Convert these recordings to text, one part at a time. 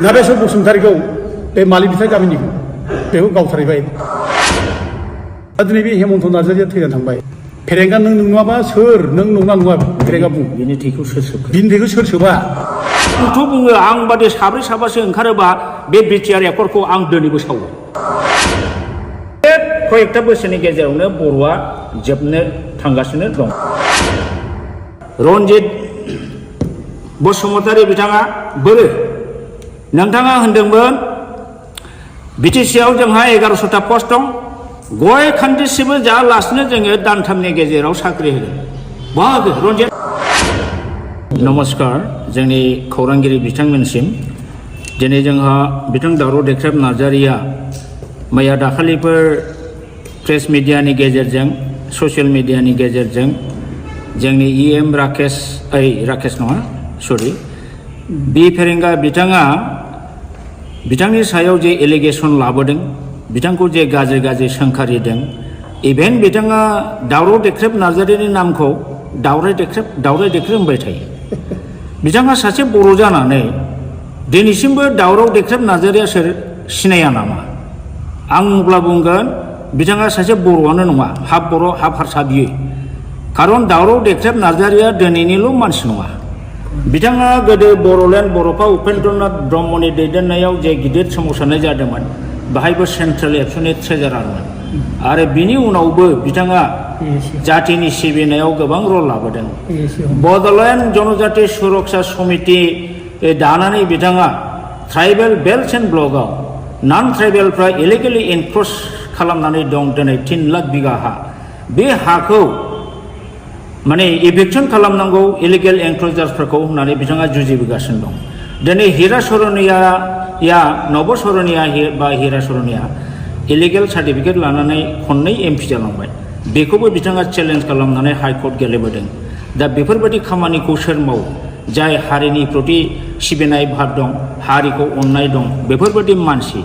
नाबेसर बसुमतारीखौ बे मालि बिथाइ गामिनिखौ बेखौ गावथारबाय दा दिनै बे हेमन्त नार्जारिया थैनानै थांबाय फेरेंगा नों नङाबा सोर नों नङा नङा फेरेंगा बुं बिनि थैखौ सोर सोबगोन बिनि थैखौ सोर सोबा आंथ' बुङो आं बादि साब्रै साबासो ओंखारोबा बे बिटिआर एकर्डखौ आं दिनैबो सावो कयेकथा बोसोरनि गेजेरावनो बर'आ जोबनो थांगासिनो दं रन्जित बसुमतारी बिथाङा बोरो नोंथाङा होनदोंमोन बिटिसिआव जोंहा 1100टा पस्ट दं गय खान्दिसेबो जायालासिनो जोङो दानथामनि गेजेराव साख्रि होदों बाहागो रन्जित नमस्कार जोंनि खौरांगिरि बिथांमोनसिम दिनै जोंहा बिथां दावराव देख्रेब नार्जारिया मैया दाखालिफोर प्रेस मिडियानि गेजेरजों ससियेल मिडियानि गेजेरजों जोंनि इएम राकेश नङा सरि बि फेरेंगा बिथाङा बिथांनि सायाव जे एलिगेसन लाबोदों बिथांखौ जे गाज्रि गाज्रि सोंखारिदों इभेन बिथाङा दावराव देख्रेब नार्जारिनि नामखौ दावराय देख्रेब होनबाय थायो बिथाङा सासे बर' जानानै दिनैसिमबो दावराव देख्रेब नार्जारिया सोर सिनाया नामा आं अब्ला बुंगोन बिथाङा सासे बर'आनो नङा हाफ बर' हाफ हारसा बियो खारन दावराव देख्रेब नार्जारिया दिनैनिल' मानसि नङा बिथाङा गोदो बर'लेण्ड बर'फा उपेन्द्रनाथ ब्रह्मनि दैदेननायाव जे गिदिर सोमावसारनाय जादोंमोन बाहायबो सेन्ट्रेल एबसुनि ट्रेजारारमोन आरो बिनि उनावबो बिथाङा जातिनि सिबिनायाव गोबां रल लाबोदों बड'लेण्ड जनजाति सुरक्षा समिति दानानै बिथाङा tribal belt and ब्लकआव non ट्राइबेलफ्रा illegally एनक्रच खालामनानै दं दिनै 3 लाख बिगा हा बे हाखौ माने इभिक्सन खालामनांगौ इलिगेल एनक्रचार्सफोरखौ होननानै बिथाङा जुजिबोगासिनो दं दिनै हिरा सरनिया नब सरनिया बा हिरा सरनिया इलिगेल सार्टिफिकेट लानानै खननै एमपि जालांबाय बेखौबो बिथाङा चेलेन्ज खालामनानै हाइकर्ट गेलेबोदों दा बेफोरबायदि खामानिखौ सोर मावो जाय हारिनि प्रति सिबिनाय भाब दं हारिखौ अननाय दं बेफोरबायदि मानसि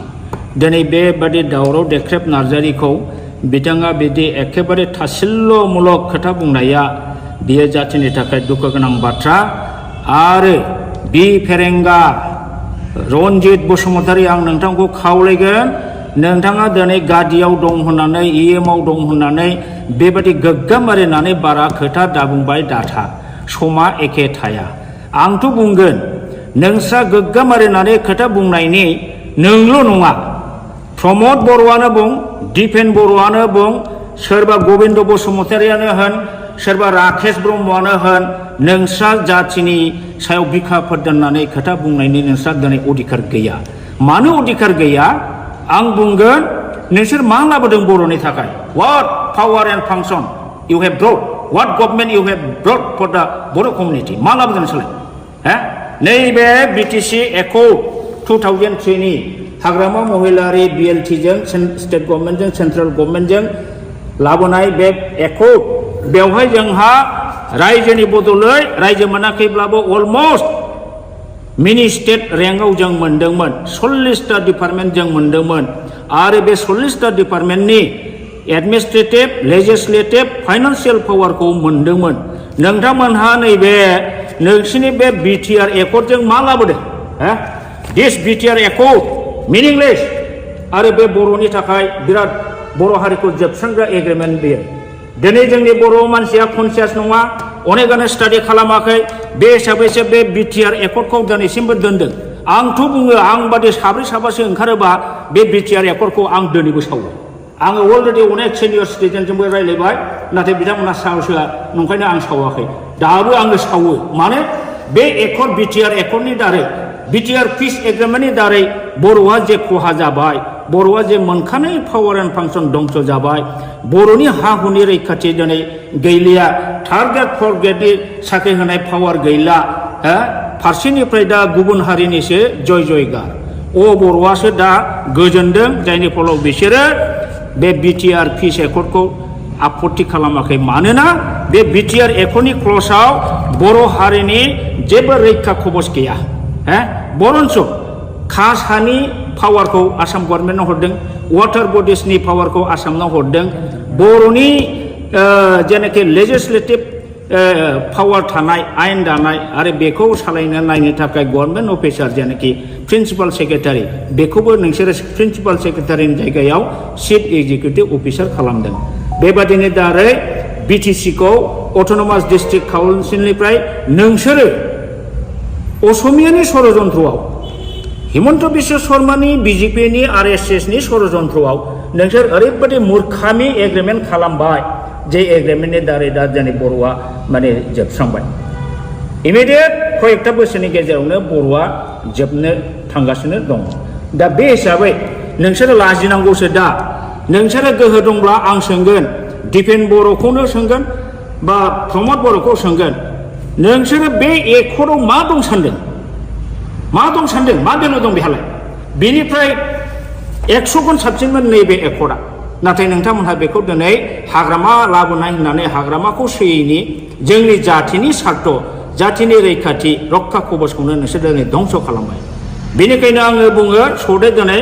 दिनै बेबादि दावराव देख्रेब नार्जारिखौ बिथाङा बिदि एखेबारे थासिल्ल'मूलक खोथा बुंनाया बियो जातिनि थाखाय दुखु गोनां बाथ्रा आरो बि फेरेंगा रन्जित बसुमतारी आं नोंथांखौ खावलायगोन नोंथाङा दिनै गादियाव दं होननानै इएमआव दं होननानै बेबायदि गोग्गाम मारिनानै बारा खोथा दाबुंबाय दाथा समा एखे थाया आंथ' बुंगोन नोंस्रा गोग्गाम मारिनानै खोथा बुंनायनि नोंल' नङा प्रमद बर'आनो बुं दिपेन बर'आनो बुं सोरबा गबिन्द बसुमतारियानो होन सोरबा राकेश ब्रह्मआनो होन नोंस्रा जातिनि सायाव बिखाफोर दोननानै खोथा बुंनायनि नोंस्रा दिनै अधिकार गैया मानो अधिकार गैया आं बुंगोन नोंसोर मा लाबोदों बर'नि थाखाय what power and function you have brought what government you have brought for the Bodo' community मा लाबोदों नोंसोरलाय नैबे BTCख 2003 नि हाग्रामा महिलारि BLTजों स्टेट गभर्नमेन्टजों सेन्ट्रेल गभर्नमेन्टजों लाबोनाय बे एकर्ड बेवहाय जोंहा रायजोनि बदलै रायजो मोनाखैब्लाबो अलमस्ट मिनि स्टेट रेंकआव जों मोनदोंमोन 40टा डिपार्टमेन्ट जों मोनदोंमोन आरो बे 40टा डिपार्टमेन्टनि एडमिनिस्ट्रेटिभ लेजिस्लेटिभ फाइनान्सियेल पावारखौ मोनदोंमोन नोंथांमोनहा नैबे नोंसिनि बे BTR एकर्डजों मा लाबोदों दिस BTR एकर्ड मिनिंलेस आरो बे बर'नि थाखाय बिराद बर' हारिखौ जोबस्रांग्रा एग्रिमेन्ट बेयो दिनै जोंनि बर' मानसिया कनसियास नङा अनेकानो स्टाडि खालामाखै बे हिसाबैसो बे BTR एकर्डखौ दिनैसिमबो दोनदों आंथ' बुङो आं बादि साब्रै साबासो ओंखारोबा बे BTR एकर्डखौ आं दिनैबो सावो आङो अलरेडि अनेक सिनियर सिटिजेनजोंबो रायज्लायबाय नाथाय बिथांमोना साहस होआ नंखायनो आं सावाखै दाबो आङो सावो माने बे एकर्ड BTR एकर्डनि दारै BTR पिस एग्रिमेन्टनि दारै बर'आ जे खहा जाबाय बर'आ जे मोनखानाय पावार एन्ड फांसन दंस जाबाय बर'नि हा हुनि रैखाथि दिनै गैलिया थार्ड ग्रेड फर्थ ग्रेडनि साख्रि होनाय पावार गैला फारसेनिफ्राय दा गुबुन हारिनिसो जय जयगार बर'आसो दा गोजोनदों जायनि फलाव बिसोरो बे BTR पिस एकर्डखौ आपत्ति खालामाखै मानोना बे BTR एकर्डनि क्लजआव बर' हारिनि जेबो रैखा खबस गैया बरन्स कास्ट हानि पावारखौ आसाम गभर्नमेन्टनो हरदों वाटार बडिसनि पावारखौ आसामनो हरदों बर'नि जेनाखि लेजिस्लेटिभ पावार थानाय आयेन दानाय आरो बेखौ सालायनो नायनो थाखाय गभर्नमेन्ट अफिसार जेनाखि प्रिन्सिपाल सेक्रेटारि बेखौबो नोंसोरो प्रिन्सिपाल सेक्रेटारिनि जायगायाव चिफ एग्जिकिउटिभ अफिसार खालामदों बेबादिनो दारै BTCखौ अट'नमास डिस्ट्रिक्ट काउन्सिलनिफ्राय नोंसोरो असमियानि षड़यन्त्रआव हिमन्त बिश्व शर्मानि BJPनि RSSनि षड़यन्त्रआव नोंसोर ओरैबायदि मूर्खामि एग्रिमेन्ट खालामबाय जे एग्रिमेन्टनि दारै दा जोंनि बर'आ माने जोबस्रांबाय इमिडियेट कयेकथा बोसोरनि गेजेरावनो बर'आ जोबनो थांगासिनो दं दा बे हिसाबै नोंसोरो लाजिनांगौसो दा नोंसोरो गोहो दंब्ला आं सोंगोन दिपेन बर'खौनो सोंगोन बा प्रमद बर'खौ सोंगोन नोंसोरो बे एकर्डआव मा दं सान्दों मा बेल' दं बेहालाय बेनिफ्राय 100 गुन साबसिनमोन नैबे एकर्डआ नाथाय नोंथांमोनहा बेखौ दिनै हाग्रामा लाबोनाय होननानै हाग्रामाखौ सोयैनि जोंनि जाथिनि सार्थ जाथिनि रैखाथि रक्षा कवचखौनो नोंसोर दिनै धंस खालामबाय बेनिखायनो आङो बुङो सदे दिनै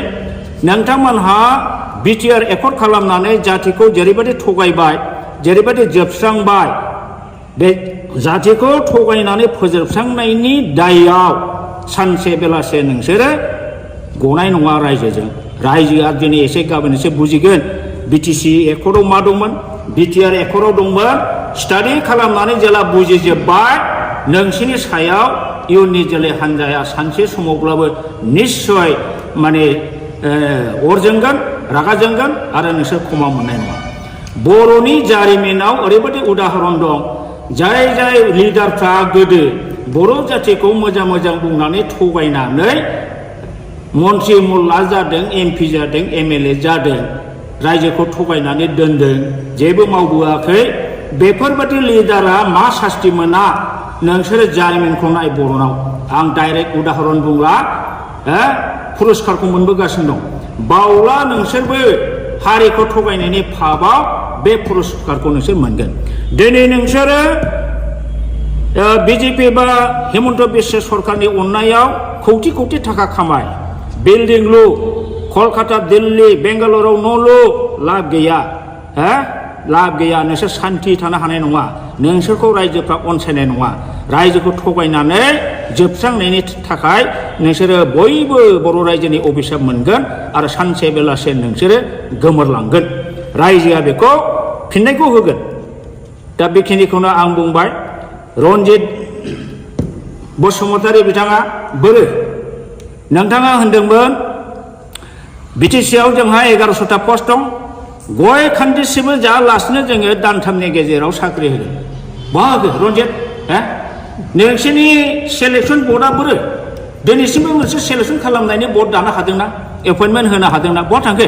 नोंथांमोनहा BTR एकर्ड खालामनानै जातिखौ जेरैबायदि थगायबाय जेरैबायदि जोबस्रांबाय बे जातिखौ थगायनानै फोजोबस्रांनायनि दायआव सानसे बेलासे नोंसोरो गनाय नङा रायजोआ दिनै एसे गाबोन एसे बुजिगोन BTC एकर्डआव मा दंमोन BTR एकर्डआव दंमोन स्टाडि खालामनानै जेला बुजिजोब्बाय नोंसिनि सायाव इयुननि जोलै हान्जाया सानसे समावब्लाबो निश्चय माने अर जोंगोन रागा जोंगोन आरो नोंसोर क्षमा मोननाय नङा बर'नि जारिमिनाव ओरैबायदि उदाहरन दं जाय लिडारफ्रा गोदो बर' जातिखौ मोजां बुंनानै थगायनानै मन्त्रि मुल्ला जादों MP जादों MLA जादों रायजोखौ थगायनानै दोनदों जेबो मावबोआखै बेफोरबायदि लिडारा मा सास्ति मोना नोंसोरो जारिमिनखौ नाय बर'नाव आं डाइरेक्ट उदाहरन बुंला पुरस्कारखौ मोनबोगासिनो दं बावला नोंसोरबो हारिखौ थगायनायनि फाबाव बे पुरस्कारखौ नोंसोर मोनगोन दिनै नोंसोरो BJP बा हिमन्त बिश्व सरकारनि अननायाव कौटि थाखा खामाय बिल्डिं लु कलकाता दिल्ली बेंगालुरुआव न' लु लाब गैया नोंसोर सान्थि थानो हानाय नङा नोंसोरखौ रायजोफ्रा अनसायनाय नङा रायजोखौ थगायनानै जोबस्रांनायनि थाखाय नोंसोरो बयबो बर' रायजोनि अभिशाप मोनगोन आरो सानसे बेलासे नोंसोरो गोमोरलांगोन रायजोआ बेखौ फिननायखौ होगोन दा बेखिनिखौनो आं बुंबाय रन्जित बसुमतारी बिथाङा बोरो नोंथाङा होनदोंमोन BTCआव जोंहा 1100टा पस्ट दं गय खान्दिसेबो जायालासिनो जोङो दानथामनि गेजेराव साख्रि होगोन बाहागो रन्जित नोंसोरनि सेलेक्सन बर्डआ बोरो दिनैसिमबो मोनसे सेलेक्सन खालामनायनि बर्ड दानो हादोंना एपइन्टमेन्ट होनो हादोंना बहा थांखो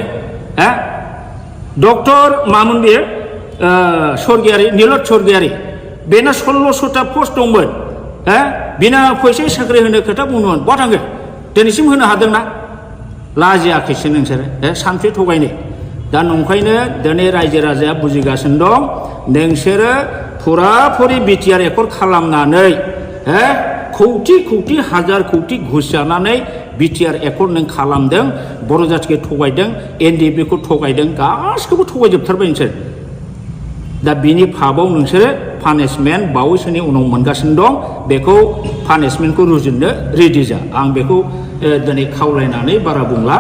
डक्टर मामोन बेयो स्वर्गियारि नीलत स्वर्गियारि बेना 1600टा पस्ट दंमोन बिना फैसा साख्रि होनो खोथा बुंदोंमोन बहा थांखो दिनैसिम होनो हादोंना लाजियाखैसो नोंसोरो सानथ्रि थगायनो दा नंखायनो दिनै रायजो राजाया बुजिगासिनो दं नोंसोरो फुराफुरि BTR एकर्ड खालामनानै कौटि हाजार कौटि घुस जानानै BTR एकर्ड नों खालामदों बर' जातिखौ थगायदों NDPखौ थगायदों गासिखौबो थगायजोबथारबाय नोंसोर दा बिनि फाबाव नोंसोरो पानिशमेन्ट बावैसोनि उनाव मोनगासिनो दं बेखौ पानिशमेन्टखौ रुजुननो रेडि जा आं बेखौ दिनै खावलायनानै बारा बुंला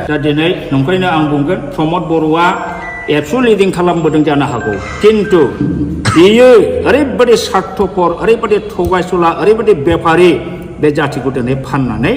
दा दिनै नंखायनो आं बुंगोन प्रमद बर'आ एबसु लिडिं खालामबोदों जानो हागौ किन्तु बियो ओरैबायदि सार्थपर ओरैबायदि थगायसुला ओरैबायदि बेफारि बे जातिखौ दिनै फाननानै